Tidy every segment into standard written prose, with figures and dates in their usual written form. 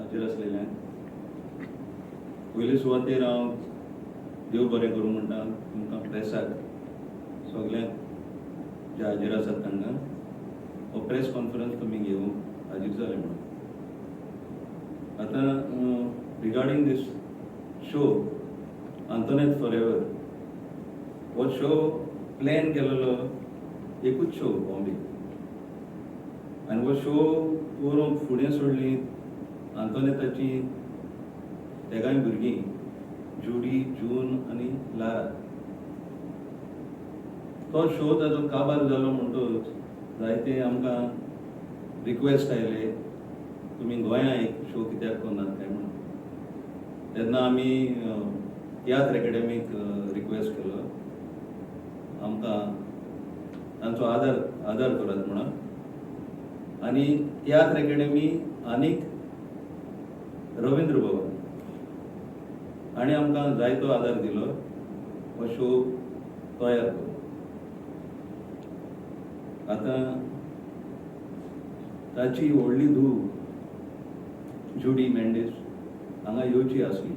हाजीर आसलेल्यांक. पयले सुवातेर हांव देव बरें करूं म्हणटा तुमकां, प्रेसाक सगल्यांक जे हाजीर आसात तांकां, हो प्रेस कॉन्फरन्स तुमी घेवंक हाजीर जाले म्हणून. आतां रिगार्डींग दीस शो आंतोनेत फॉर एवर, हो शो प्लॅन केलेलो एकूच शो बॉम्बे आनी हो शो करूंक फुडें सोडली आंतोनेताची तेगांय भुरगीं, जुडी, जून आनी लारा. तो शो ताजो काबार जालो म्हणटकच जायते आमकां रिक्वेस्ट आयले, तुमी गोंया एक शो कित्याक करनात काय म्हणून. तेन्ना आमी तियात्र एकाडेमीक रिक्वेस्ट केलो, आमकां तांचो आदार करात म्हणून. आनी तियात्र एकाडेमी आनीक रवींद्र भवन हांणी आमकां जायतो आदार दिलो हो शो तयार करून. आतां ताची व्हडली धूव जुडी मेंडीस हांगा येवची आसली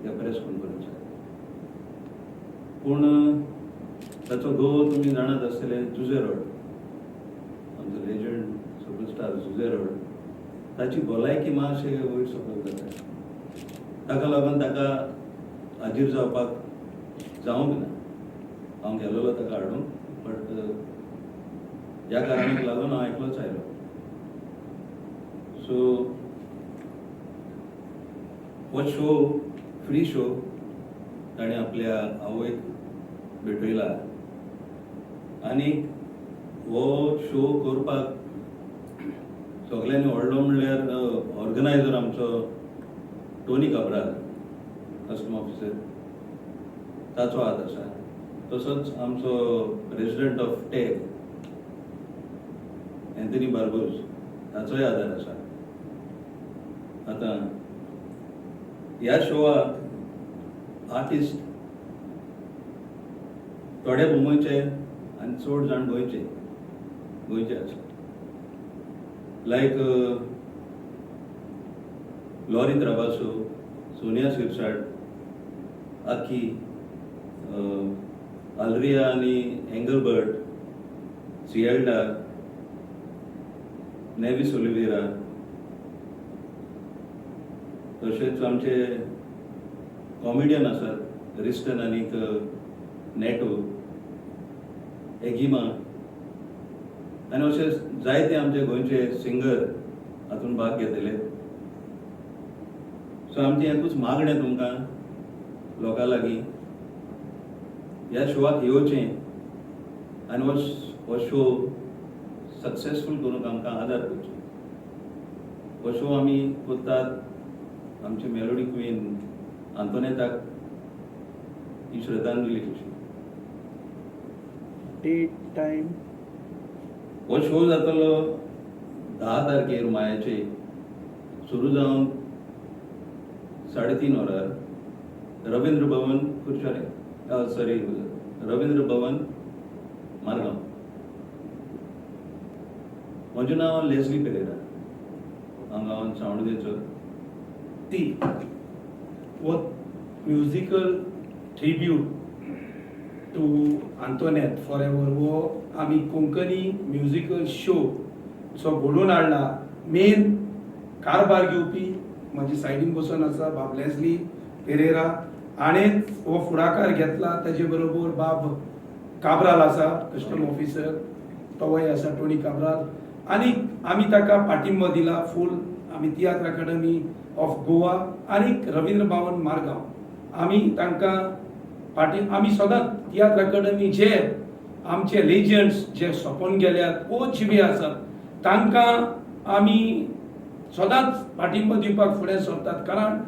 ह्या प्रेस कॉन्फरन्साक, पूण ताचो घोव, तुमी जाणात आसतले, जुजे रॉड, आमचो लेजंड सुपरस्टार जुजे रॉड, ताची भलायकी मातशें वयर सकयल जाता. ताका लागून ताका हाजीर जावपाक जावंक ना. हांव गेलेलो ताका हाडूंक, बट ह्या कारणाक लागून हांव एकलोच आयलो. सो हो शो, फ्री शो ताणें आपल्या आवयक भेटयला आनी हो शो करपाक सगल्यांनी व्हडलो म्हणल्यार ऑर्गनायझर आमचो टोनी काब्राल, कस्टम ऑफिसर, ताचो हात आसा. तसोच आमचो प्रेसिडेंट ऑफ टॅग अँथनी बार्बोज, ताचोय आदार आसा. आतां ह्या शोवाक आर्टिस्ट थोडे मुंबयचे आनी चड जाण गोंयचे आसा, लायक लॉरी त्राबासो, सोनिया सिरसाट, आकी आलरिया आनी एंगलबर्ट, सिएल्डा, नेविस ओलिवेरा, तशेंच आमचे कॉमेडियन आसात रिस्टन आनीक नेटो, एगिमा आनी अशे जायते आमचे गोंयचे सिंगर हातूंत भाग घेतले. सो आमचें एकूच मागणें तुमकां लोकां लागीं, ह्या शोवाक येवचें आनी हो शो सक्सेसफूल करूंक आमकां आदार करचो. हो शो आमी करतात आमची मेलोडी क्वीन आंतोनेताक ही श्रद्धांजली कशी. Date, time? हो शो जातलो 10 तारखेर मायाचे, सुरू जावन 3:30 वरार, रवींद्र भवन कुरचारे, सॉरी, रवींद्र भवन मारगांव. म्हजें नांव लेस्ली पेरेरा, हांव गांवांत सांवड्डेचो. ती हो musical tribute to Antonette for ever हो आमी कोंकणी म्युजिकल शो जो घडोवन हाडला, मेन कारभार घेवपी म्हाजी सायडीन बसून आसा बाब लेस्ली पेरेरा, हाणें हो फुडाकार घेतला. ताजे बरोबर बाब काब्राल आसा, कस्टम ऑफिसर, तोवूय आसा, टोनी काब्राल. आनी आमी ताका पाठिंबो दिला फूल, आमी तियात्र अकाडमी ऑफ गोवा आनी रवींद्र भवन मारगांव, आमी तांकां पाठी. आमी सदांच तियात्र अकाडमी जे आमचे लेजंड्स जे सोंपोन गेल्यात ओ जिवे आसात, तांकां आमी सदांच पाठिंबो दिवपाक फुडें सरतात, कारण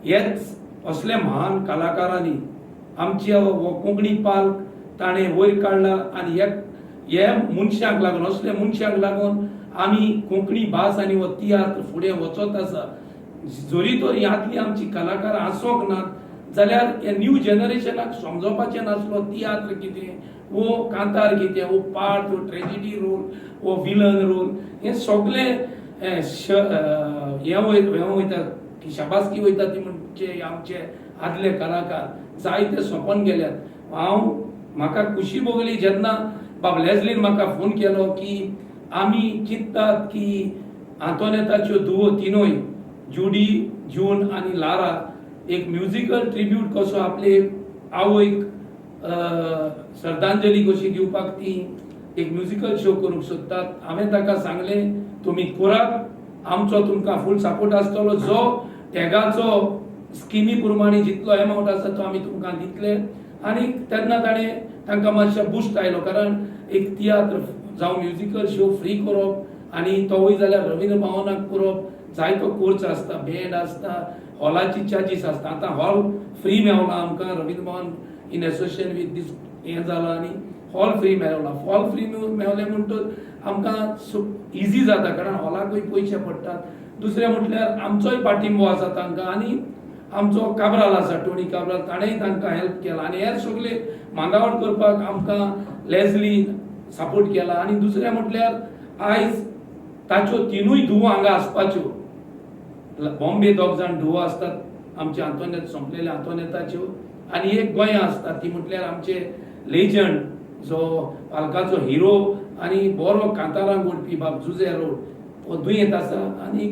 हेच असले महान कलाकारांनी आमचे हो कोंकणी पाल्क ताणें वयर काडला. आनी हे मनशांक लागून, असले मनशांक लागून आमी कोंकणी भास आनी हो तियात्र फुडें वचत आसा. जरी तर ह्यातली आमची कलाकार आसोंक नात जाल्यार हे न्यू जनरेशनाक समजोवपाचें नासलो तियात्र कितें, वो कांतार कितें, वो पार्ट, वो ट्रेजिडी रोल, वो विलन रोल, हे सगळे. हें हें वयता की शाबासकी वयता ती म्हणजे आमचे आदले कलाकार जायते सोंपोन गेल्यात. हांव म्हाका खुशी भोगली जेन्ना बाब लेजलीन म्हाका फोन केलो की आमी चिंततात की आंतोनेताच्यो धुवो तिनूय जुडी, जून आनी लारा एक म्युजिकल ट्रिब्यूट कसो आपले आवयक श्रद्धांजली कशी दिवपाक ती एक म्युजिकल शो करूंक सोदतात. हांवें ताका सांगलें तुमी करात, आमचो तुमकां फूल सपोर्ट आसतलो. जो टॅगाचो स्किमी प्रमाणे जितलो एमावंट आसा तो आमी तुमकां दितले. आनी तेन्ना ताणें तांकां मातशें बुस्ट आयलो, कारण एक तियात्र जावं म्युजिकल शो फ्री करप आनी तोवूय जाल्यार रविंद्र भवनाक करप जायतो कोर्स आसता, बँड आसता, हॉलाची चार्जीस आसता. आतां हॉल फ्री मेवला आमकां, Ravindra Bhavan in association with this हें जालां आनी हॉल फ्री मेवला. हॉल फ्री मेवलें म्हणटच आमकां इजी जाता, कारण हॉलाकूय पयशे पडटात. दुसरें म्हटल्यार आमचोय पाठिंबो आसा तांकां आनी आमचो काब्राल आसा, टोनी काब्राल, ताणेंय तांकां हेल्प केला आनी हेर सगळे मांगावळ करपाक आमकां लेजली सपोर्ट केला. आनी दुसरें म्हटल्यार आयज ताच्यो तिनूय धुवो हांगा आसपाच्यो, बॉम्बे दोग जाण धुवो आसतात आमचे आंतोनेत सोंपलेले आंतोनेताच्यो आनी एक गोंया आसता ती म्हटल्यार आमचे लेजंड जो पालकाचो हिरो आनी बरो कांतारांक उडपी बाब जुजे रोड हो दुयेंत आसा. आनी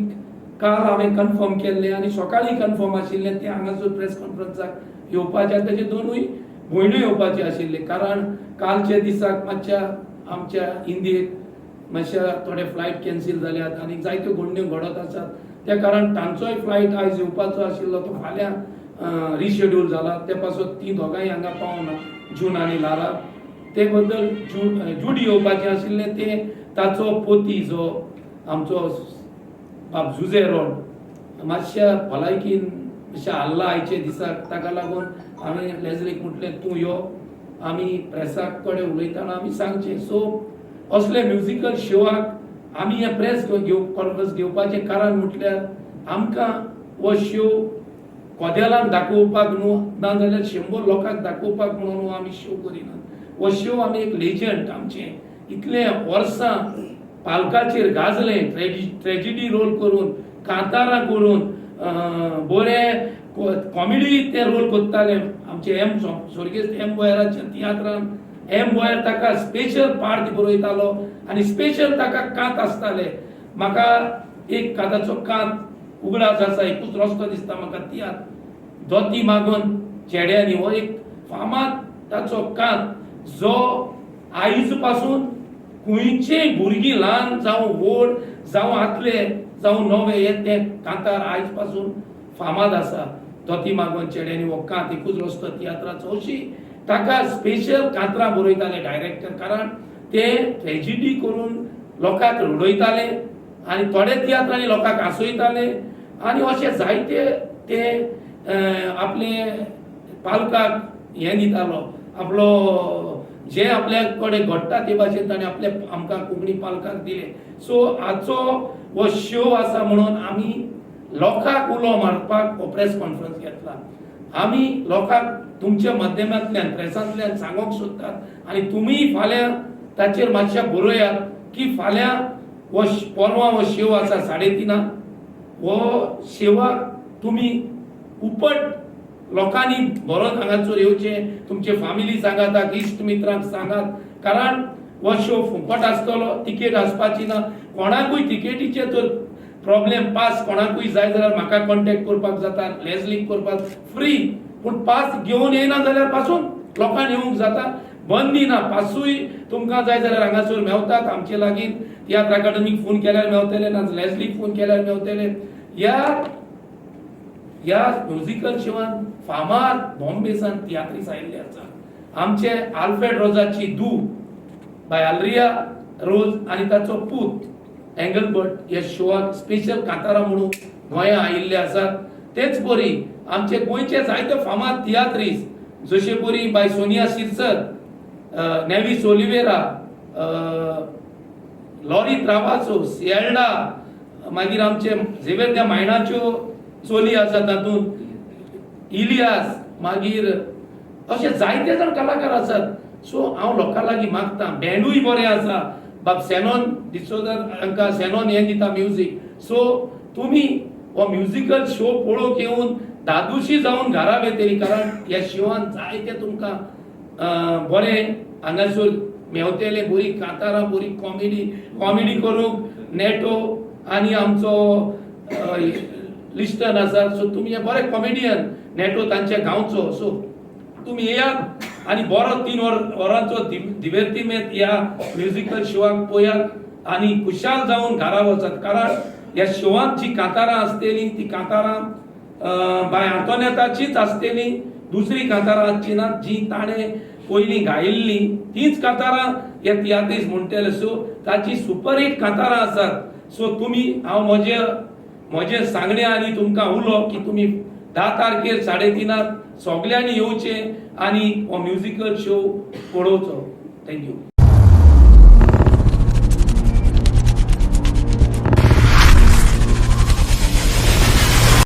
काल हांवें कन्फर्म केल्लें आनी सकाळीं कन्फर्म आशिल्लें तें हांगासर प्रेस कॉन्फरन्साक येवपाचें आनी तेजे दोनूय भयण्यो येवपाचे आशिल्ले, कारण कालच्या दिसाक मातशा आमच्या इंडियेक मातशा थोडे फ्लायट कॅन्सील जाल्यात आनी जायत्यो घडण्यो घडत आसात. त्या कारण तांचोय फ्लायट आयज येवपाचो आशिल्लो तो फाल्यां रिशेड्यूल जाला. ते पासत ती दोगांय हांगा पावना, जून आनी लारा. ते बद्दल जुडी येवपाचें आशिल्लें तें ताचो पोती जो आमचो बाब जुजे रोड मातशा भलायकीन मातशें हाल्ला आयच्या दिसाक, ताका लागून हांवें लेजलीक म्हटलें तूं यो, आमी प्रेसा कडेन उलयतना आमी सांगचें. सो असले म्युजिकल शोआक आमी हे प्रेस कॉन्फरन्स घेवपाचें कारण म्हटल्यार आमकां हो शो कोदेलान दाखोवपाक न्हू, नाजाल्यार 100 लोकांक दाखोवपाक म्हणून आमी शो करिनात. हो शो आमी एक लेजंड आमचें इतले वर्सां पालकाचेर गाजलें, ट्रेजिडी रोल करून, कांतारां करून, बरे कॉमेडी ते रोल करताले. आमचे एम स्वर्गेस्त एम बोयराच्या तियात्रान एम बोयर ताका स्पेशल पार्ट बरयतालो आनी स्पेशल ताका कांत आसताले. म्हाका एक काताचो कांत उगडास आसा, एकूच रस्तो दिसता म्हाका तियात्र दोती मागून चेड्यांनी, हो एक फामाद ताचो कांत जो आयज पासून खंयचेय भुरगीं ल्हान जावं व्हड जावं आदले जावं नवे हे ते कांतार आयज पासून फामाद आसा. दोती मागून चेड्यांनी हो कांत एकूच रस्तो तियात्राचो, अशी ताका स्पेशल कांतरां बरयताले डायरेक्टर, कारण ते ट्रेजिडी करून लोकांक रडयताले आनी थोडे तियात्रांनी लोकांक हांसयताले आनी अशे जायते ते आपले पालकाक हें दितालो, आपलो जे आपल्या कडेन घडटा ते भाशेन ताणें आपले आमकां कोंकणी पालकाक दिले. सो हाचो हो शो आसा म्हणून आमी लोकांक उलो मारपाक हो प्रेस कॉन्फरन्स घेतला. आमी लोकांक तुमच्या माध्यमांतल्यान प्रेसांतल्यान सांगूंक सोदतात आनी तुमी फाल्यां ताचेर मातशें बरयात की फाल्यां हो परवां हो शो आसा 3:30, हो शेवाक तुमी उपट लोकांनी भरोन हांगासर येवचें, तुमचे फामिली सांगात, इश्ट मित्रांक सांगात, कारण हो शो फुकट आसतलो, तिकेट आसपाची ना. कोणाकूय तिकेटीचे तर प्रॉब्लेम पास कोणाकूय जाय जाल्यार म्हाका कॉन्टेक्ट करपाक जाता, लेजलीक करपाक फ्री, पूण पास घेवन येयना जाल्यार पासून लोकांक येवंक जाता, बंदी ना. पासूय तुमकां जाय जाल्यार हांगासर मेवतात आमचे लागीं, तियात्र अकादमीक फोन केल्यार मेवतले, ना लेजलीक फोन केल्यार मेवतले. ह्या म्युजिकल शोवान फामाद बॉम्बेसान तियात्रीस आयिल्ले आसा. आमचे आल्फ्रेड रोजाची धूव बाय आल्रिया रोज आनी ताचो पूत एंगलबर्ट ह्या शोवाक स्पेशल कांतारां म्हणून गोंया आयिल्ले आसात. तेच परी आमचे गोंयचे जायते फामाद तियात्रीस जशे परी बाय सोनिया शिरसर, नेवीस ओलिवेरा, लॉरी त्रावासो, सियल्डा, मागीर आमचे झेवियर त्या मायणाच्यो चोली आसा तातूंत इलियास, मागीर अशे जायते जाण कलाकार आसात. सो हांव लोकां लागीं मागता, बँडूय बरें आसा, बाब सेनॉन डिसोजा हांकां सेनॉन हें दिता म्युजीक. सो तुमी हो म्युजिकल शो पळोवंक येवन धादोशी जावन घरा वेतली, कारण ह्या शोवान जायते तुमकां बरें हांगासर मेवतले, बरी कांतारां, बरी कॉमेडी, कॉमेडी करूंक नेटो आनी आमचो लिस्टन आसा. सो तुमी हे बरे कॉमेडियन नेटो तांच्या गांवचो. सो तुमी येयात आनी बरो 3 वरांचो दिवेर्तिमेंत ह्या म्युजिकल शोवाक पळयात आनी खुशाल जावन घरा वचात, कारण ह्या शोवांत जी कांतारां आसतली ती कांतारां बाय आंतोनेताचीच आसतली. दुसरी कांतारां आसची ना. जी ताणें पयलीं गायिल्ली तीच कांतारां हे तियात्रीस म्हणटले. सो ताची सुपरहीट कांतारां आसात. सो तुमी हांव म्हजे म्हजें सांगणें आनी तुमकां उलो की तुमी 10 तारखेर 3:30 सगल्यांनी येवचें आनी हो म्युजिकल शो पळोवचो. Thank you.